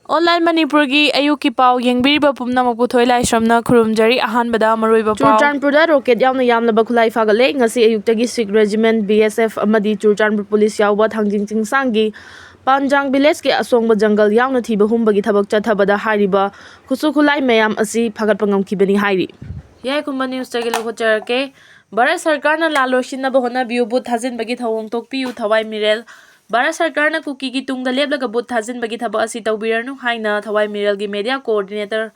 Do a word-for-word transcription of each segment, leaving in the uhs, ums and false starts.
Online ꯃꯅꯤꯄꯨꯔꯒꯤ ꯑꯌꯨꯛꯀꯤ ꯄꯥꯎ ꯌꯦꯡꯕꯤꯔꯤꯕ ꯄꯨꯝꯅꯃꯛꯄꯨ ꯊꯣꯏ ꯂꯥꯏꯁ꯭ꯔꯝꯅ ꯈꯨꯔꯨꯝꯖꯔꯤ꯫ ꯑꯍꯥꯟꯕꯗ ꯃꯔꯨꯑꯣꯏꯕ ꯄꯥꯎ꯫ ꯆꯨꯔꯆꯥꯟꯄꯨꯔꯗ ꯔꯣꯀꯦꯠ ꯌꯥꯎꯅ ꯌꯥꯝꯂꯕ ꯈꯨꯠꯂꯥꯏ ꯐꯥꯒꯠꯂꯦ꯫ ꯉꯁꯤ ꯑꯌꯨꯛꯇꯒꯤ ꯁꯤꯈ ꯔꯦꯖꯤꯃꯦꯟꯠ, ꯕꯤ ꯑꯦꯁ ꯑꯦꯐ ꯑꯃꯗꯤ ꯆꯨꯔꯆꯥꯟꯄꯨꯔ ꯄꯨꯂꯤꯁ ꯌꯥꯎꯕ ꯊꯥꯡꯖꯤꯡ ꯆꯤꯡꯁꯥꯡꯒꯤ ꯄꯥꯟꯖꯥꯡ ꯚꯤꯂꯦꯖꯀꯤ ꯑꯁꯣꯡꯕ ꯖꯪꯒꯜ ꯌꯥꯎꯅ ꯊꯤꯕ ꯍꯨꯝꯕꯒꯤ ꯊꯕꯛ ꯆꯠꯊꯕꯗ ꯍꯥꯏꯔꯤꯕ ꯈꯨꯠꯁꯨ ꯈꯨꯠꯂꯥꯏ ꯃꯌꯥꯝ ꯑꯁꯤ ꯐꯥꯒꯠꯄ ꯉꯝꯈꯤꯕꯅꯤ ꯍꯥꯏꯔꯤ꯫ ꯌꯥꯏꯈꯨꯝꯕ ꯅ꯭ꯌꯨꯁꯇꯒꯤ ꯂꯧꯈꯠꯆꯔꯛꯀꯦ꯫ ꯚꯥꯔꯠ ꯁꯔꯀꯥꯔꯅ ꯂꯥꯜ ꯂꯣꯏꯁꯤꯟꯅꯕ ꯍꯣꯠꯅꯕꯤꯌꯨ, ꯚꯣꯠ ꯊꯥꯖꯤꯟꯕꯒꯤ ꯊꯧꯑꯣꯡ ꯇꯣꯛꯄꯤꯌꯨ, ꯊꯋꯥꯏ ꯃꯤꯔꯦꯜ꯫ ꯚꯥꯔꯠ ꯁꯔꯀꯥꯔꯅ ꯀꯨꯀꯤꯒꯤ ꯇꯨꯡꯗ ꯂꯦꯞꯂꯒ ꯚꯣꯠ ꯊꯥꯖꯤꯟꯕꯒꯤ ꯊꯕꯛ ꯑꯁꯤ ꯇꯧꯕꯤꯔꯅꯨ ꯍꯥꯏꯅ ꯊꯋꯥꯏ ꯃꯤꯔꯦꯜꯒꯤ ꯃꯦꯗꯤꯌꯥ ꯀꯣꯑꯣꯔꯗꯤꯅꯦꯇꯔ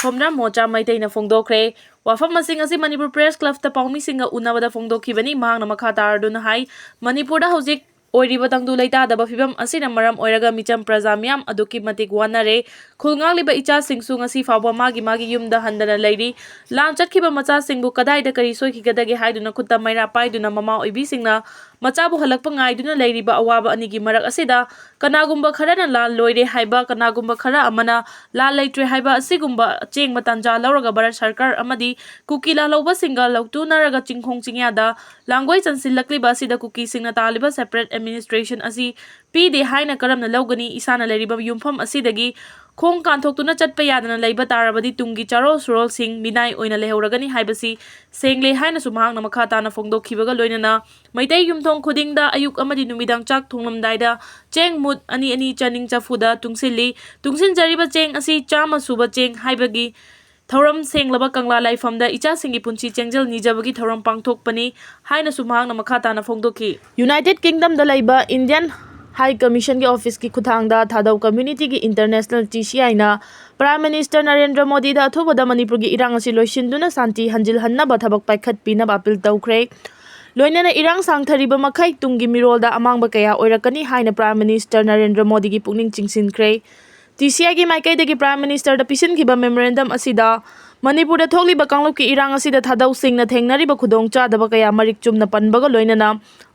ꯈꯣꯝꯗ꯭ꯔꯥꯝ ꯃꯣꯆꯥ ꯃꯩꯇꯩꯅ ꯐꯣꯡꯗꯣꯛꯈ꯭ꯔꯦ꯫ ꯋꯥꯐꯝ ꯑꯁꯤꯡ ꯑꯁꯤ ꯃꯅꯤꯄꯨꯔ ꯄ꯭ꯔꯦꯁ ꯀ꯭ꯂꯕꯇ ꯄꯥꯎꯃꯤꯁꯤꯡꯒ ꯎꯅꯕꯗ ꯐꯣꯡꯗꯣꯛꯈꯤꯕꯅꯤ꯫ ꯃꯍꯥꯛꯅ ꯃꯈꯥ ꯇꯥꯔꯗꯨꯅ ꯍꯥꯏ, ꯃꯅꯤꯄꯨꯔꯗ ꯍꯧꯖꯤꯛ ꯑꯣꯏꯔꯤꯕ ꯇꯪꯗꯨ ꯂꯩꯇꯥꯗꯕ ꯐꯤꯕꯝ ꯑꯁꯤꯅ ꯃꯔꯝ ꯑꯣꯏꯔꯒ ꯃꯤꯆꯝ ꯄ꯭ꯔꯖꯥ ꯃꯤꯌꯥꯝ ꯑꯗꯨꯛꯀꯤ ꯃꯇꯤꯛ ꯋꯥꯅꯔꯦ꯫ ꯈꯨꯜ ꯉꯥꯛꯂꯤꯕ ꯏꯆꯥꯁꯤꯡꯁꯨ ꯉꯁꯤ ꯐꯥꯎꯕ ꯃꯥꯒꯤ ꯃꯥꯒꯤ ꯌꯨꯝꯗ ꯍꯟꯗꯅ ꯂꯩꯔꯤ꯫ ꯂꯥꯟ ꯆꯠꯈꯤꯕ ꯃꯆꯥꯁꯤꯡꯕꯨ ꯀꯗꯥꯏꯗ ꯀꯔꯤ ꯁꯣꯏꯈꯤꯒꯗꯒꯦ ꯍꯥꯏꯗꯨꯅ ꯈꯨꯠꯇ ꯃꯩꯔꯥ ꯄꯥꯏꯗꯨꯅ ꯃꯃꯥ ꯑꯣꯏꯕꯤꯁꯤꯡꯅ ꯃꯆꯥꯕꯨ ꯍꯜꯂꯛꯄ ꯉꯥꯏꯗꯨꯅ ꯂꯩꯔꯤꯕ ꯑꯋꯥꯕ ꯑꯅꯤꯒꯤ ꯃꯔꯛ ꯑꯁꯤꯗ ꯀꯅꯥꯒꯨꯝꯕ ꯈꯔꯅ ꯂꯥꯜ ꯂꯣꯏꯔꯦ ꯍꯥꯏꯕ, ꯀꯅꯥꯒꯨꯝꯕ ꯈꯔ ꯑꯃꯅ ꯂꯥꯜ ꯂꯩꯇ꯭ꯔꯦ ꯍꯥꯏꯕ ꯑꯁꯤꯒꯨꯝꯕ ꯑꯆꯦꯡꯕ ꯇꯥꯟꯖꯥ ꯂꯧꯔꯒ ꯚꯥꯔꯠ ꯁꯔꯀꯥꯔ ꯑꯃꯗꯤ ꯀꯨꯀꯤ ꯂꯥꯜꯍꯧꯕꯁꯤꯡꯒ ꯂꯧꯇꯨꯅꯔꯒ ꯆꯤꯡꯈꯣꯡ ꯆꯤꯡꯌꯥꯗ ꯂꯥꯡꯒꯣꯏ ꯆꯟꯁꯤꯜꯂꯛꯂꯤꯕ ꯑꯁꯤꯗ ꯀꯨꯀꯤꯁꯤꯡꯅ ꯇꯥꯜꯂꯤꯕ separate administration ꯑꯁꯤ ꯄꯤꯗꯦ ꯍꯥꯏꯅ ꯀꯔꯝꯅ ꯂꯧꯒꯅꯤ? ꯏꯁꯥꯅ ꯂꯩꯔꯤꯕ ꯌꯨꯝꯐꯝ ꯑꯁꯤꯗꯒꯤ ꯈꯣꯡ ꯀꯥꯟꯊꯣꯛꯇꯨꯅ ꯆꯠꯄ ꯌꯥꯗꯅ ꯂꯩꯕ ꯇꯥꯔꯕꯗꯤ ꯇꯨꯡꯒꯤ ꯆꯥꯔꯣꯜ ꯁꯨꯔꯣꯜꯁꯤꯡ ꯃꯤꯅꯥꯏ ꯑꯣꯏꯅ ꯂꯩꯍꯧꯔꯒꯅꯤ ꯍꯥꯏꯕꯁꯤ ꯁꯦꯡꯂꯦ ꯍꯥꯏꯅꯁꯨ ꯃꯍꯥꯛꯅ ꯃꯈꯥ ꯇꯥꯅ ꯐꯣꯡꯗꯣꯛꯈꯤꯕꯒ ꯂꯣꯏꯅꯅ ꯃꯩꯇꯩ ꯌꯨꯝꯊꯣꯡ ꯈꯨꯗꯤꯡꯗ ꯑꯌꯨꯛ ꯑꯃꯗꯤ ꯅꯨꯃꯤꯗꯥꯡ ꯆꯥꯛ ꯊꯣꯡꯂꯝꯗꯥꯏꯗ ꯆꯦꯡ ꯃꯨꯠ ꯑꯅꯤ ꯑꯅꯤ ꯆꯥꯅꯤꯡ ꯆꯐꯨꯗ ꯇꯨꯡꯁꯤꯜꯂꯤ꯫ ꯇꯨꯡꯁꯤꯟꯖꯔꯤꯕ ꯆꯦꯡ ꯑꯁꯤ ꯆꯥꯝꯃ ꯁꯨꯕ ꯆꯦꯡ ꯍꯥꯏꯕꯒꯤ ꯊꯧꯔꯝ ꯁꯦꯡꯂꯕ ꯀꯪꯂꯥ ꯂꯥꯏꯐꯝꯗ ꯏꯆꯥꯁꯤꯡꯒꯤ ꯄꯨꯟꯁꯤ ꯆꯦꯡꯖꯦꯜ ꯅꯤꯖꯕꯒꯤ ꯊꯧꯔꯝ ꯄꯥꯡꯊꯣꯛꯄꯅꯤ ꯍꯥꯏꯅꯁꯨ ꯃꯍꯥꯛꯅ ꯃꯈꯥ ꯇꯥꯅ ꯐꯣꯡꯗꯣꯛꯈꯤ꯫ ꯌꯨꯅꯥꯏꯇꯦꯗ ꯀꯤꯡꯗꯝꯗ ꯂꯩꯕ ꯏꯟꯗꯤꯌꯟ ꯍꯥꯏ ꯀꯃꯤꯁꯟꯒꯤ ꯑꯣꯐꯤꯁꯀꯤ ꯈꯨꯠꯊꯥꯡꯗ ꯊꯥꯗꯧ ꯀꯝꯃ꯭ꯌꯨꯅꯤꯇꯤꯒꯤ ꯏꯟꯇꯔꯅꯦꯁꯅꯦꯜ, ꯇꯤ ꯁꯤ ꯑꯥꯏꯅ, ꯄ꯭ꯔꯥꯏꯝ ꯃꯤꯅꯤꯁꯇꯔ ꯅꯔꯦꯟꯗ꯭ꯔ ꯃꯣꯗꯤꯗ ꯑꯊꯨꯕꯗ ꯃꯅꯤꯄꯨꯔꯒꯤ ꯏꯔꯥꯡ ꯑꯁꯤ ꯂꯣꯏꯁꯤꯟꯗꯨꯅ ꯁꯥꯟꯇꯤ ꯍꯟꯖꯤꯜꯍꯟꯅꯕ ꯊꯕꯛ ꯄꯥꯏꯈꯠꯄꯤꯅꯕ ꯑꯄꯤꯜ ꯇꯧꯈ꯭ꯔꯦ꯫ ꯂꯣꯏꯅꯅ ꯏꯔꯥꯡ ꯁꯥꯡꯊꯔꯤꯕ ꯃꯈꯩ ꯇꯨꯡꯒꯤ ꯃꯤꯔꯣꯜꯗ ꯑꯃꯥꯡꯕ ꯀꯌꯥ ꯑꯣꯏꯔꯛꯀꯅꯤ ꯍꯥꯏꯅ ꯄ꯭ꯔꯥꯏꯝ ꯃꯤꯅꯤꯁꯇꯔ ꯅꯔꯦꯟꯗ꯭ꯔ ꯃꯣꯗꯤꯒꯤ ꯄꯨꯛꯅꯤꯡ ꯆꯤꯡꯁꯤꯟꯈ꯭ꯔꯦ꯫ ꯇꯤ ꯁꯤ ꯑꯥꯏꯒꯤ ꯃꯥꯏꯀꯩꯗꯒꯤ ꯄ꯭ꯔꯥꯏꯝ ꯃꯤꯅꯤꯁꯇꯔꯗ ꯄꯤꯁꯤꯟꯈꯤꯕ ꯃꯦꯃꯣꯔꯦꯟꯗꯝ ꯑꯁꯤꯗ ꯃꯅꯤꯄꯨꯔꯗ ꯊꯣꯛꯂꯤꯕ ꯀꯥꯡꯂꯨꯞꯀꯤ ꯏꯔꯥꯡ ꯑꯁꯤꯗ ꯊꯥꯗꯧꯁꯤꯡꯅ ꯊꯦꯡꯅꯔꯤꯕ ꯈꯨꯗꯣꯡꯆꯥꯗꯕ ꯀꯌꯥ ꯃꯔꯤꯛ ꯆꯨꯝꯅ ꯄꯟꯕꯒ ꯂꯣꯏꯅꯅ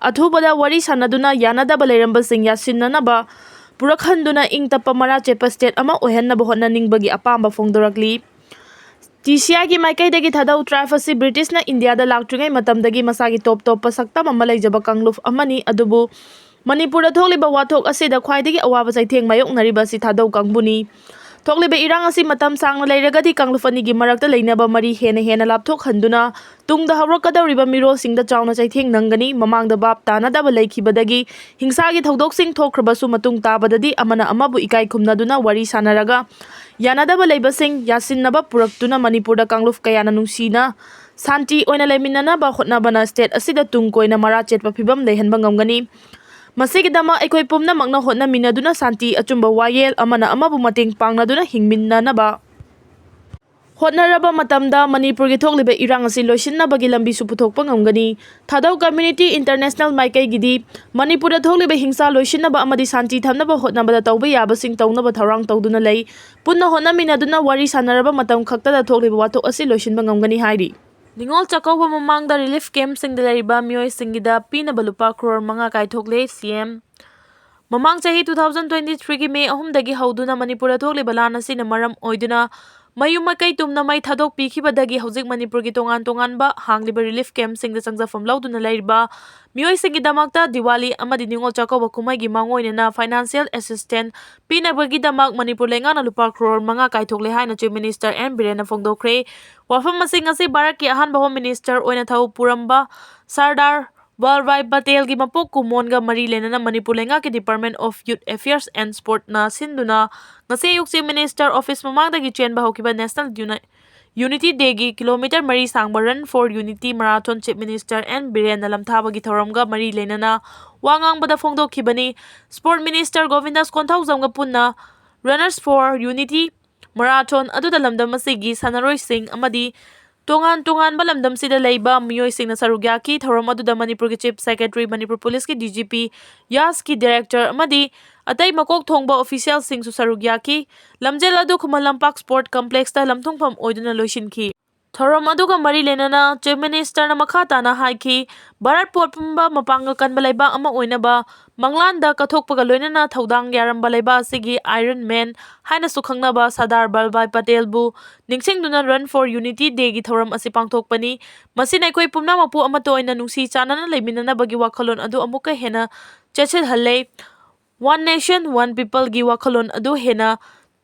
ꯑꯊꯨꯕꯗ ꯋꯥꯔꯤ ꯁꯥꯟꯅꯗꯨꯅ ꯌꯥꯅꯗꯕ ꯂꯩꯔꯝꯕꯁꯤꯡ ꯌꯥꯁꯤꯟꯅꯅꯕ ꯄꯨꯔꯛꯍꯟꯗꯨꯅ ꯏꯪ ꯇꯞꯄ ꯃꯔꯥ ꯆꯦꯠꯄ ꯁ꯭ꯇꯦꯠ ꯑꯃ ꯑꯣꯏꯍꯟꯅꯕ ꯍꯣꯠꯅꯅꯤꯡꯕꯒꯤ ꯑꯄꯥꯝꯕ ꯐꯣꯡꯗꯣꯔꯛꯂꯤ꯫ ꯇꯤ ꯁꯤ ꯑꯥꯏꯒꯤ ꯃꯥꯏꯀꯩꯗꯒꯤ ꯊꯥꯗꯧ ꯇ꯭ꯔꯥꯏꯕ ꯑꯁꯤ ꯕ꯭ꯔꯤꯇꯤꯁꯅ ꯏꯟꯗꯤꯌꯥꯗ ꯂꯥꯛꯇ꯭ꯔꯤꯉꯩ ꯃꯇꯝꯗꯒꯤ ꯃꯁꯥꯒꯤ ꯇꯣꯞ ꯇꯣꯞꯄ ꯁꯛꯇꯝ ꯑꯃ ꯂꯩꯖꯕ ꯀꯥꯡꯂꯨꯞ ꯑꯃꯅꯤ, ꯑꯗꯨꯕꯨ ꯃꯅꯤꯄꯨꯔꯗ ꯊꯣꯛꯂꯤꯕ ꯋꯥꯊꯣꯛ ꯑꯁꯤꯗ ꯈ꯭ꯋꯥꯏꯗꯒꯤ ꯑꯋꯥꯕ ꯆꯩꯊꯦꯡ ꯃꯥꯌꯣꯛꯅꯔꯤꯕ ꯑꯁꯤ ꯊꯥꯗꯧ ꯀꯥꯡꯕꯨꯅꯤ꯫ ꯊꯣꯛꯂꯤꯕ ꯏꯔꯥꯡ ꯑꯁꯤ ꯃꯇꯝ ꯁꯥꯡꯅ ꯂꯩꯔꯒꯗꯤ ꯀꯥꯡꯂꯨꯞ ꯑꯅꯤꯒꯤ ꯃꯔꯛꯇ ꯂꯩꯅꯕ ꯃꯔꯤ ꯍꯦꯟꯅ ꯍꯦꯟꯅ ꯂꯥꯞꯊꯣꯛꯍꯟꯗꯨꯅ ꯇꯨꯡꯗ ꯍꯧꯔꯛꯀꯗꯧꯔꯤꯕ ꯃꯤꯔꯣꯜꯁꯤꯡꯗ ꯆꯥꯎꯅ ꯆꯩꯊꯦꯡ ꯅꯪꯒꯅꯤ꯫ ꯃꯃꯥꯡꯗ ꯚꯥꯞ ꯇꯥꯅꯗꯕ ꯂꯩꯈꯤꯕꯗꯒꯤ ꯍꯤꯡꯁꯥꯒꯤ ꯊꯧꯗꯣꯛꯁꯤꯡ ꯊꯣꯛꯈ꯭ꯔꯕꯁꯨ ꯃꯇꯨꯡ ꯇꯥꯕꯗꯗꯤ ꯑꯃꯅ ꯑꯃꯕꯨ ꯏꯀꯥꯏ ꯈꯨꯝꯅꯗꯨꯅ ꯋꯥꯔꯤ ꯁꯥꯟꯅꯔꯒ ꯌꯥꯅꯗꯕ ꯂꯩꯕꯁꯤꯡ ꯌꯥꯁꯤꯟꯅꯕ ꯄꯨꯔꯛꯇꯨꯅ ꯃꯅꯤꯄꯨꯔꯗ ꯀꯥꯡꯂꯨꯞ ꯀꯌꯥꯅ ꯅꯨꯡꯁꯤꯅ ꯁꯥꯟꯇꯤ ꯑꯣꯏꯅ ꯂꯩꯃꯤꯟꯅꯅꯕ ꯍꯣꯠꯅꯕꯅ state ꯑꯁꯤꯗ ꯇꯨꯡ ꯀꯣꯏꯅ ꯃꯔꯥ ꯆꯦꯠꯄ ꯐꯤꯕꯝ ꯂꯩꯍꯟꯕ ꯉꯝꯒꯅꯤ꯫ ꯃꯁꯤꯒꯤꯗꯃꯛ ꯑꯩꯈꯣꯏ ꯄꯨꯝꯅꯃꯛꯅ ꯍꯣꯠꯅꯃꯤꯟꯅꯗꯨꯅ ꯁꯥꯟꯇꯤ, ꯑꯆꯨꯝꯕ ꯋꯥꯌꯦꯜ, ꯑꯃꯅ ꯑꯃꯕꯨ ꯃꯇꯦꯡ ꯄꯥꯡꯅꯗꯨꯅ ꯍꯤꯡꯃꯤꯟꯅꯅꯕ ꯍꯣꯠꯅꯔꯕ ꯃꯇꯝꯗ ꯃꯅꯤꯄꯨꯔꯒꯤ ꯊꯣꯛꯂꯤꯕ ꯏꯔꯥꯡ ꯑꯁꯤ ꯂꯣꯏꯁꯤꯟꯅꯕꯒꯤ ꯂꯝꯕꯤꯁꯨ ꯄꯨꯊꯣꯛꯄ ꯉꯝꯒꯅꯤ꯫ ꯊꯥꯗꯧ community international ꯃꯥꯏꯀꯩꯒꯤꯗꯤ ꯃꯅꯤꯄꯨꯔꯗ ꯊꯣꯛꯂꯤꯕ ꯍꯤꯡꯁꯥ ꯂꯣꯏꯁꯤꯟꯅꯕ ꯑꯃꯗꯤ ꯁꯥꯟꯇꯤ ꯊꯝꯅꯕ ꯍꯣꯠꯅꯕꯗ ꯇꯧꯕ ꯌꯥꯕꯁꯤꯡ ꯇꯧꯅꯕ ꯊꯧꯔꯥꯡ ꯇꯧꯗꯨꯅ ꯂꯩ꯫ ꯄꯨꯟꯅ ꯍꯣꯠꯅꯃꯤꯟꯅꯗꯨꯅ ꯋꯥꯔꯤ ꯁꯥꯟꯅꯔꯕ ꯃꯇꯝ ꯈꯛꯇꯗ ꯊꯣꯛꯂꯤꯕ ꯋꯥꯊꯣꯛ ꯑꯁꯤ ꯂꯣꯏꯁꯤꯟꯕ ꯉꯝꯒꯅꯤ ꯍꯥꯏꯔꯤ꯫ ꯅꯤꯉꯣꯜ ꯆꯥꯛꯀꯧꯕ ꯃꯃꯥꯡꯗ relief campꯁꯤꯡꯗ ꯂꯩꯔꯤꯕ ꯃꯤꯑꯣꯏꯁꯤꯡꯒꯤꯗ ꯄꯤꯅꯕ ꯂꯨꯄꯥ ꯀ꯭ꯔꯣꯔ ꯃꯉꯥ ꯀꯥꯏꯊꯣꯛꯂꯦ, ꯁꯤ ꯑꯦꯝ꯫ ꯃꯃꯥꯡ ꯆꯍꯤ two thousand twenty threeꯒꯤ ꯃꯦ ꯑꯍꯨꯝꯗꯒꯤ ꯍꯧꯗꯨꯅ ꯃꯅꯤꯄꯨꯔꯗ ꯊꯣꯛꯂꯤꯕ ꯂꯥꯟ ꯑꯁꯤꯅ ꯃꯔꯝ ꯑꯣꯏꯗꯨꯅ ꯃꯌꯨꯝ ꯃꯀꯩ ꯇꯨꯝꯅ ꯃꯩ ꯊꯥꯗꯣꯛꯄꯤꯈꯤꯕꯗꯒꯤ ꯍꯧꯖꯤꯛ ꯃꯅꯤꯄꯨꯔꯒꯤ ꯇꯣꯉꯥꯟ ꯇꯣꯉꯥꯟꯕ ꯍꯥꯡꯂꯤꯕ relief campꯁꯤꯡꯗ ꯆꯪꯖꯐꯝ ꯂꯧꯗꯨꯅ ꯂꯩꯔꯤꯕ ꯃꯤꯑꯣꯏꯁꯤꯡꯒꯤꯗꯃꯛꯇ ꯗꯤꯋꯥꯂꯤ ꯑꯃꯗꯤ ꯅꯤꯉꯣꯜ ꯆꯥꯛꯀꯧꯕ ꯀꯨꯝꯍꯩꯒꯤ ꯃꯥꯡꯑꯣꯏꯅꯅ financial assistance ꯄꯤꯅꯕꯒꯤꯗꯃꯛ ꯃꯅꯤꯄꯨꯔ ꯂꯩꯉꯥꯛꯅ ꯂꯨꯄꯥ ꯀ꯭ꯔꯣꯔ ꯃꯉꯥ ꯀꯥꯏꯊꯣꯛꯂꯦ ꯍꯥꯏꯅ Chief Minister ꯑꯦꯟ ꯕꯤꯔꯦꯟꯅ ꯐꯣꯡꯗꯣꯛꯈ꯭ꯔꯦ꯫ ꯋꯥꯐꯝ ꯑꯁꯤꯡ ꯑꯁꯤ ꯚꯥꯔꯠꯀꯤ ꯑꯍꯥꯟꯕ Home Minister ꯑꯣꯏꯅ ꯊꯧ ꯄꯨꯔꯝꯕ ꯁꯔꯗꯥꯔ ꯚꯜꯚꯥꯏ ꯄꯇꯦꯜꯒꯤ ꯃꯄꯣꯛ ꯀꯨꯝꯑꯣꯟꯒ ꯃꯔꯤ ꯂꯩꯅꯅ ꯃꯅꯤꯄꯨꯔ ꯂꯩꯉꯥꯛꯀꯤ Department of Youth Affairs and Sportꯅ ꯁꯤꯟꯗꯨꯅ ꯉꯁꯤ ꯑꯌꯨꯛ Chief Minister Office ꯃꯃꯥꯡꯗꯒꯤ ꯆꯦꯟꯕ ꯍꯧꯈꯤꯕ National Uni-, Unity Dayꯒꯤ ꯀꯤꯂꯣꯃꯤꯇꯔ ꯃꯔꯤ ꯁꯥꯡꯕ Run for Unity Marathon Chief Minister N ꯕꯤꯔꯦꯟꯅ ꯂꯝꯊꯥꯕꯒꯤ ꯊꯧꯔꯝꯒ ꯃꯔꯤ ꯂꯩꯅꯅ ꯋꯥ ꯉꯥꯡꯕꯗ ꯐꯣꯡꯗꯣꯛꯈꯤꯕꯅꯤ꯫ Sport Minister ꯒꯣꯕꯤꯟꯗꯥꯁ ꯀꯣꯟꯊꯧꯖꯝꯒ ꯄꯨꯟꯅ Runners for Unity Marathon ꯑꯗꯨꯗ ꯂꯝꯗꯝ ꯑꯁꯤꯒꯤ ꯁꯥꯟꯅꯔꯣꯏꯁꯤꯡ ꯑꯃꯗꯤ ꯇꯣꯉꯥꯟ ꯇꯣꯉꯥꯟꯕ ꯂꯝꯗꯝꯁꯤꯗ ꯂꯩꯕ ꯃꯤꯑꯣꯏꯁꯤꯡꯅ ꯁꯔꯨꯛ ꯌꯥꯈꯤ꯫ ꯊꯧꯔꯝ ꯑꯗꯨꯗ ꯃꯅꯤꯄꯨꯔꯒꯤ Chief Secretary, ꯃꯅꯤꯄꯨꯔ ꯄꯨꯂꯤꯁꯀꯤ D G P, ꯌꯥꯁꯀꯤ Director ꯑꯃꯗꯤ ꯑꯇꯩ ꯃꯀꯣꯛ ꯊꯣꯡꯕ officialꯁꯤꯡꯁꯨ ꯁꯔꯨꯛ ꯌꯥꯈꯤ꯫ ꯂꯝꯖꯦꯜ ꯑꯗꯨ ꯈꯨꯃꯟ ꯂꯝꯄꯥꯛ Sport Complexꯇ ꯂꯝꯊꯨꯡꯐꯝ ꯑꯣꯏꯗꯨꯅ ꯂꯣꯏꯁꯤꯟꯈꯤ꯫ ꯊꯧꯔꯝ ꯑꯗꯨꯒ ꯃꯔꯤ ꯂꯩꯅꯅ Chief Ministerꯅ ꯃꯈꯥ ꯇꯥꯅ ꯍꯥꯏꯈꯤ, ꯚꯥꯔꯠ ꯄꯣꯠ ꯄꯨꯝꯕ ꯃꯄꯥꯡꯒꯜ ꯀꯟꯕ ꯂꯩꯕꯥꯛ ꯑꯃ ꯑꯣꯏꯅꯕ ꯃꯪꯂꯥꯟꯗ ꯀꯠꯊꯣꯛꯄꯒ ꯂꯣꯏꯅꯅ ꯊꯧꯗꯥꯡ ꯌꯥꯔꯝꯕ ꯂꯩꯕꯥꯛ ꯑꯁꯤꯒꯤ Iron Man ꯍꯥꯏꯅꯁꯨ ꯈꯪꯅꯕ ꯁꯔꯗꯥꯔ ꯚꯜꯚꯥꯏ ꯄꯇꯦꯜꯕꯨ ꯅꯤꯡꯁꯤꯡꯗꯨꯅ Run for Unity Dayꯒꯤ ꯊꯧꯔꯝ ꯑꯁꯤ ꯄꯥꯡꯊꯣꯛꯄꯅꯤ꯫ ꯃꯁꯤꯅ ꯑꯩꯈꯣꯏ ꯄꯨꯝꯅꯃꯛꯄꯨ ꯑꯃꯠꯇ ꯑꯣꯏꯅ ꯅꯨꯡꯁꯤ ꯆꯥꯟꯅꯅ ꯂꯩꯃꯤꯟꯅꯅꯕꯒꯤ ꯋꯥꯈꯜꯂꯣꯟ ꯑꯗꯨ ꯑꯃꯨꯛꯀ ꯍꯦꯟꯅ ꯆꯦꯠꯁꯤꯜꯍꯜꯂꯦ꯫ One Nation One Peopleꯒꯤ ꯋꯥꯈꯜꯂꯣꯟ ꯑꯗꯨ ꯍꯦꯟꯅ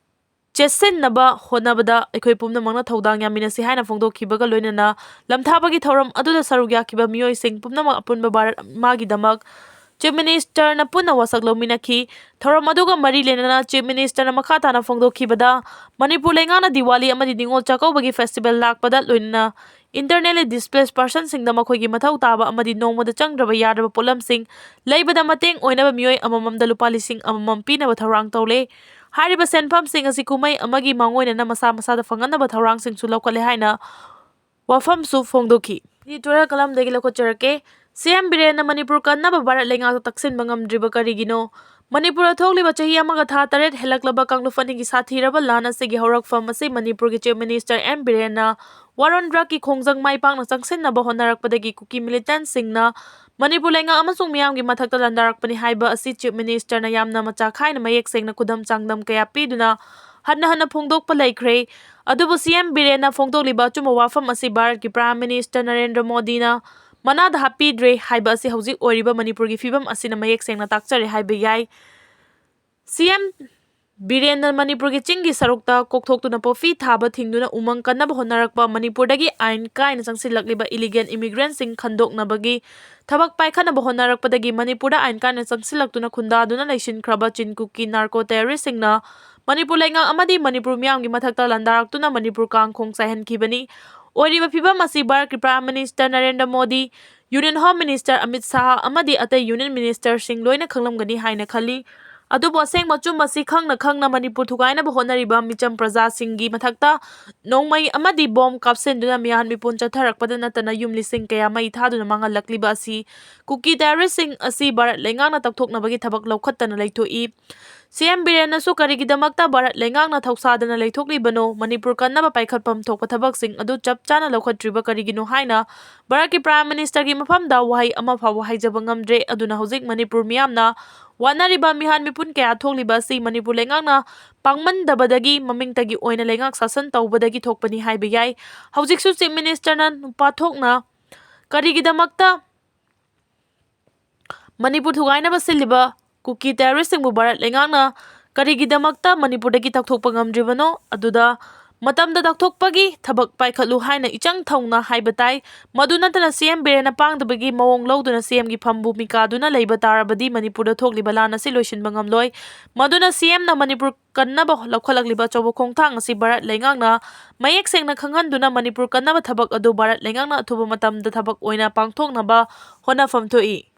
ꯆꯦꯠꯁꯤꯟꯅꯕ ꯍꯣꯠꯅꯕꯗ ꯑꯩꯈꯣꯏ ꯄꯨꯝꯅꯃꯛꯅ ꯊꯧꯗꯥꯡ ꯌꯥꯃꯤꯟꯅꯁꯤ ꯍꯥꯏꯅ ꯐꯣꯡꯗꯣꯛꯈꯤꯕꯒ ꯂꯣꯏꯅꯅ ꯂꯝꯊꯥꯕꯒꯤ ꯊꯧꯔꯝ ꯑꯗꯨꯗ ꯁꯔꯨꯛ ꯌꯥꯈꯤꯕ ꯃꯤꯑꯣꯏꯁꯤꯡ ꯄꯨꯝꯅꯃꯛ ꯑꯄꯨꯟꯕ ꯚꯥꯔꯠ ꯃꯥꯒꯤꯗꯃꯛ Chief Ministerꯅ ꯄꯨꯟꯅ ꯋꯥꯁꯛ ꯂꯧꯃꯤꯟꯅꯈꯤ꯫ ꯊꯧꯔꯝ ꯑꯗꯨꯒ ꯃꯔꯤ ꯂꯩꯅꯅ Chief Ministerꯅ ꯃꯈꯥ ꯇꯥꯅ ꯐꯣꯡꯗꯣꯛꯈꯤꯕꯗ, ꯃꯅꯤꯄꯨꯔ ꯂꯩꯉꯥꯛꯅ ꯗꯤꯋꯥꯂꯤ ꯑꯃꯗꯤ ꯅꯤꯉꯣꯜ ꯆꯥꯛꯀꯧꯕꯒꯤ festival ꯂꯥꯛꯄꯗ ꯂꯣꯏꯅꯅ internally displaced personꯁꯤꯡꯗ ꯃꯈꯣꯏꯒꯤ ꯃꯊꯧ ꯇꯥꯕ ꯑꯃꯗꯤ ꯅꯣꯡꯃꯗ ꯆꯪꯗ꯭ꯔꯕ ꯌꯥꯗ꯭ꯔꯕ ꯄꯣꯠꯂꯝꯁꯤꯡ ꯂꯩꯕꯗ ꯃꯇꯦꯡ ꯑꯣꯏꯅꯕ ꯃꯤꯑꯣꯏ ꯑꯃꯃꯝꯗ ꯂꯨꯄꯥ ꯂꯤꯁꯤꯡ ꯑꯃꯃꯝ ꯄꯤꯅꯕ ꯊꯧꯔꯥꯡ ꯇꯧꯂꯦ꯫ ꯍꯥꯏꯔꯤꯕ ꯁꯦꯟꯐꯝꯁꯤꯡ ꯑꯁꯤ ꯀꯨꯝꯍꯩ ꯑꯃꯒꯤ ꯃꯥꯡꯑꯣꯏꯅꯅ ꯃꯁꯥ ꯃꯁꯥꯗ ꯐꯪꯍꯟꯅꯕ ꯊꯧꯔꯥꯡꯁꯤꯡꯁꯨ ꯂꯧꯈꯠꯂꯦ ꯍꯥꯏꯅ ꯋꯥꯐꯝꯁꯨ ꯐꯣꯡꯗꯣꯛꯈꯤ꯫ Editorial columnꯗꯒꯤ ꯂꯧꯈꯠꯆꯔꯛꯀꯦ꯫ ꯁꯤ ꯑꯦꯝ ꯕꯤꯔꯦꯟꯅ ꯃꯅꯤꯄꯨꯔ ꯀꯟꯅꯕ ꯚꯥꯔꯠ ꯂꯩꯉꯥꯛꯇ ꯇꯛꯁꯤꯟꯕ ꯉꯝꯗ꯭ꯔꯤꯕ ꯀꯔꯤꯒꯤꯅꯣ? ꯃꯅꯤꯄꯨꯔꯗ ꯊꯣꯛꯂꯤꯕ ꯆꯍꯤ ꯑꯃꯒ ꯊꯥ ꯇꯔꯦꯠ ꯍꯦꯜꯂꯛꯂꯕ ꯀꯥꯡꯂꯨꯞ ꯑꯅꯤꯒꯤ ꯁꯥꯊꯤꯔꯕ ꯂꯥꯟ ꯑꯁꯤꯒꯤ ꯍꯧꯔꯛꯐꯝ ꯑꯁꯤ ꯃꯅꯤꯄꯨꯔꯒꯤ Chief Minister ꯑꯦꯝ ꯕꯤꯔꯦꯟꯅ war on drugꯀꯤ ꯈꯣꯡꯖꯪ ꯃꯥꯏ ꯄꯥꯛꯅ ꯆꯪꯁꯤꯟꯅꯕ ꯍꯣꯠꯅꯔꯛꯄꯗꯒꯤ ꯀꯨꯀꯤ militantꯁꯤꯡꯅ ꯃꯅꯤꯄꯨꯔ ꯂꯩꯉꯥꯛ ꯑꯃꯁꯨꯡ ꯃꯤꯌꯥꯝꯒꯤ ꯃꯊꯛꯇ ꯂꯥꯟꯗꯥꯔꯛꯄꯅꯤ ꯍꯥꯏꯕ ꯑꯁꯤ Chief Ministerꯅ ꯌꯥꯝꯅ ꯃꯆꯥ ꯈꯥꯏꯅ ꯃꯌꯦꯛ ꯁꯦꯡꯅ ꯈꯨꯗꯝ ꯆꯥꯡꯗꯝ ꯀꯌꯥ ꯄꯤꯗꯨꯅ ꯍꯟꯅ ꯍꯟꯅ ꯐꯣꯡꯗꯣꯛꯄ ꯂꯩꯈ꯭ꯔꯦ꯫ ꯑꯗꯨꯕꯨ ꯁꯤ ꯑꯦꯝ ꯕꯤꯔꯦꯟꯅ ꯐꯣꯡꯗꯣꯛꯂꯤꯕ ꯑꯆꯨꯝꯕ ꯋꯥꯐꯝ ꯑꯁꯤ ꯚꯥꯔꯠꯀꯤ Prime Minister ꯅꯔꯦꯟꯗ꯭ꯔ ꯃꯣꯗꯤꯅ ꯃꯅꯥꯗ ꯍꯥꯞꯄꯤꯗ꯭ꯔꯦ ꯍꯥꯏꯕ ꯑꯁꯤ ꯍꯧꯖꯤꯛ ꯑꯣꯏꯔꯤꯕ ꯃꯅꯤꯄꯨꯔꯒꯤ ꯐꯤꯕꯝ ꯑꯁꯤꯅ ꯃꯌꯦꯛ ꯁꯦꯡꯅ ꯇꯥꯛꯆꯔꯦ ꯍꯥꯏꯕ ꯌꯥꯏ꯫ ꯁꯤ ꯑꯦꯝ ꯕꯤꯔꯦꯟꯅ ꯃꯅꯤꯄꯨꯔꯒꯤ ꯆꯤꯡꯒꯤ ꯁꯔꯨꯛꯇ ꯀꯣꯛꯊꯣꯛꯇꯨꯅ ꯄꯣꯄꯤ ꯊꯥꯕ ꯊꯤꯡꯗꯨꯅ ꯎꯃꯪ ꯀꯟꯅꯕ ꯍꯣꯠꯅꯔꯛꯄ, ꯃꯅꯤꯄꯨꯔꯗꯒꯤ ꯑꯥꯏꯟ ꯀꯥꯏꯅ ꯆꯪꯁꯤꯜꯂꯛꯂꯤꯕ illegal immigrantꯁꯤꯡ ꯈꯟꯗꯣꯛꯅꯕꯒꯤ ꯊꯕꯛ ꯄꯥꯏꯈꯠꯅꯕ ꯍꯣꯠꯅꯔꯛꯄꯗꯒꯤ ꯃꯅꯤꯄꯨꯔꯗ ꯑꯥꯏꯟ ꯀꯥꯏꯅ ꯆꯪꯁꯤꯜꯂꯛꯇꯨꯅ ꯈꯨꯟꯗꯥꯗꯨꯅ ꯂꯩꯁꯤꯟꯈ꯭ꯔꯕ ꯆꯤꯟ ꯀꯨꯀꯤ narco terroristꯁꯤꯡꯅ ꯃꯅꯤꯄꯨꯔ ꯂꯩꯉꯥꯛ ꯑꯃꯗꯤ ꯃꯅꯤꯄꯨꯔ ꯃꯤꯌꯥꯝꯒꯤ ꯃꯊꯛꯇ ꯂꯥꯟꯗꯥꯔꯛꯇꯨꯅ ꯃꯅꯤꯄꯨꯔ ꯀꯥꯡ ꯈꯣꯡ ꯆꯥꯏꯍꯟꯈꯤꯕꯅꯤ꯫ ꯑꯣꯏꯔꯤꯕ ꯐꯤꯕꯝ ꯑꯁꯤ ꯚꯥꯔꯠꯀꯤ Prime Minister Narendra Modi, Union Home Minister Amit Shah ꯑꯃꯗꯤ ꯑꯇꯩ Union Ministerꯁꯤꯡ ꯂꯣꯏꯅ ꯈꯪꯂꯝꯒꯅꯤ ꯍꯥꯏꯅ ꯈꯜꯂꯤ꯫ ꯑꯗꯨꯕꯨ ꯑꯁꯦꯡꯕ ꯑꯆꯨꯝꯕ ꯑꯁꯤ ꯈꯪꯅ ꯈꯪꯅ ꯃꯅꯤꯄꯨꯔ ꯊꯨꯒꯥꯏꯅꯕ ꯍꯣꯠꯅꯔꯤꯕ ꯃꯤꯆꯝ ꯄ꯭ꯔꯖꯥꯁꯤꯡꯒꯤ ꯃꯊꯛꯇ ꯅꯣꯡꯃꯩ ꯑꯃꯗꯤ ꯕꯣꯝ ꯀꯥꯞꯁꯤꯟꯗꯨꯅ ꯃꯤꯍꯥꯟ ꯃꯤꯄꯨꯟ ꯆꯠꯊꯔꯛꯄꯗ ꯅꯠꯇꯅ ꯌꯨꯝ ꯂꯤꯁꯤꯡ ꯀꯌꯥ ꯃꯩ ꯊꯥꯗꯨꯅ ꯃꯥꯡꯍꯜꯂꯛꯂꯤꯕ ꯑꯁꯤ ꯀꯨꯀꯤ terroristꯁꯤꯡ ꯑꯁꯤ ꯚꯥꯔꯠ ꯂꯩꯉꯥꯛꯅ ꯇꯛꯊꯣꯛꯅꯕꯒꯤ ꯊꯕꯛ ꯂꯧꯈꯠꯇꯅ ꯂꯩꯊꯣꯛꯏ꯫ ꯁꯤ ꯑꯦꯝ ꯕꯤꯔꯦꯟꯅꯁꯨ ꯀꯔꯤꯒꯤꯗꯃꯛꯇ ꯚꯥꯔꯠ ꯂꯩꯉꯥꯛꯅ ꯊꯧꯁꯥꯗꯅ ꯂꯩꯊꯣꯛꯂꯤꯕꯅꯣ, ꯃꯅꯤꯄꯨꯔ ꯀꯟꯅꯕ ꯄꯥꯏꯈꯠꯐꯝ ꯊꯣꯛꯄ ꯊꯕꯛꯁꯤꯡ ꯑꯗꯨ ꯆꯞ ꯆꯥꯅ ꯂꯧꯈꯠꯇ꯭ꯔꯤꯕ ꯀꯔꯤꯒꯤꯅꯣ ꯍꯥꯏꯅ ꯚꯥꯔꯠꯀꯤ Prime Ministerꯒꯤ ꯃꯐꯝꯗ ꯋꯥꯍꯩ ꯑꯃ ꯐꯥꯎꯕ ꯍꯥꯏꯖꯕ ꯉꯝꯗ꯭ꯔꯦ꯫ ꯑꯗꯨꯅ ꯍꯧꯖꯤꯛ ꯃꯅꯤꯄꯨꯔ ꯃꯤꯌꯥꯝꯅ ꯋꯥꯅꯔꯤꯕ ꯃꯤꯍꯥꯟ ꯃꯤꯄꯨꯟ ꯀꯌꯥ ꯊꯣꯛꯂꯤꯕ ꯑꯁꯤ ꯃꯅꯤꯄꯨꯔ ꯂꯩꯉꯥꯛꯅ ꯄꯥꯡꯃꯟꯗꯕꯗꯒꯤ, ꯃꯃꯤꯡꯇꯒꯤ ꯑꯣꯏꯅ ꯂꯩꯉꯥꯛ ꯁꯥꯁꯟ ꯇꯧꯕꯗꯒꯤ ꯊꯣꯛꯄꯅꯤ ꯍꯥꯏꯕ ꯌꯥꯏ꯫ ꯍꯧꯖꯤꯛꯁꯨ Chief Ministerꯅ ꯅꯨꯄꯥ ꯊꯣꯛꯅ ꯀꯔꯤꯒꯤꯗꯃꯛꯇ ꯃꯅꯤꯄꯨꯔ ꯊꯨꯒꯥꯏꯅꯕ ꯁꯤꯜꯂꯤꯕ ꯀꯨꯀꯤ ꯇꯦꯔꯣꯔꯤꯁꯁꯤꯡꯕꯨ ꯚꯥꯔꯠ ꯂꯩꯉꯥꯛꯅ ꯀꯔꯤꯒꯤꯗꯃꯛꯇ ꯃꯅꯤꯄꯨꯔꯗꯒꯤ ꯇꯥꯛꯊꯣꯛꯄ ꯉꯝꯗ꯭ꯔꯤꯕꯅꯣ? ꯑꯗꯨꯗ ꯃꯇꯝꯗ ꯇꯥꯛꯊꯣꯛꯄꯒꯤ ꯊꯕꯛ ꯄꯥꯏꯈꯠꯂꯨ ꯍꯥꯏꯅ ꯏꯆꯪ ꯊꯧꯅ ꯍꯥꯏꯕ ꯇꯥꯏ꯫ ꯃꯗꯨ ꯅꯠꯇꯅ ꯁꯤ ꯑꯦꯝ ꯕꯤꯔꯦꯟꯅ ꯄꯥꯡꯗꯕꯒꯤ ꯃꯑꯣꯡ ꯂꯧꯗꯨꯅ ꯁꯤ ꯑꯦꯝꯒꯤ ꯐꯝꯕꯨ ꯃꯤꯀꯥꯗꯨꯅ ꯂꯩꯕ ꯇꯥꯔꯕꯗꯤ ꯃꯅꯤꯄꯨꯔꯗ ꯊꯣꯛꯂꯤꯕ ꯂꯥꯟ ꯑꯁꯤ ꯂꯣꯏꯁꯤꯟꯕ ꯉꯝꯂꯣꯏ꯫ ꯃꯗꯨꯅ ꯁꯤ ꯑꯦꯝꯅ ꯃꯅꯤꯄꯨꯔ ꯀꯟꯅꯕ ꯂꯧꯈꯠꯂꯛꯂꯤꯕ ꯑꯆꯧꯕ ꯈꯣꯡꯊꯥꯡ ꯑꯁꯤ ꯚꯥꯔꯠ ꯂꯩꯉꯥꯛꯅ ꯃꯌꯦꯛ ꯁꯦꯡꯅ ꯈꯪꯍꯟꯗꯨꯅ ꯃꯅꯤꯄꯨꯔ ꯀꯟꯅꯕ ꯊꯕꯛ ꯑꯗꯨ ꯚꯥꯔꯠ ꯂꯩꯉꯥꯛꯅ ꯑꯊꯨꯕ ꯃꯇꯝꯗ ꯊꯕꯛ ꯑꯣꯏꯅ ꯄꯥꯡꯊꯣꯛꯅꯕ ꯍꯣꯠꯅꯐꯝ ꯊꯣꯛꯏ꯫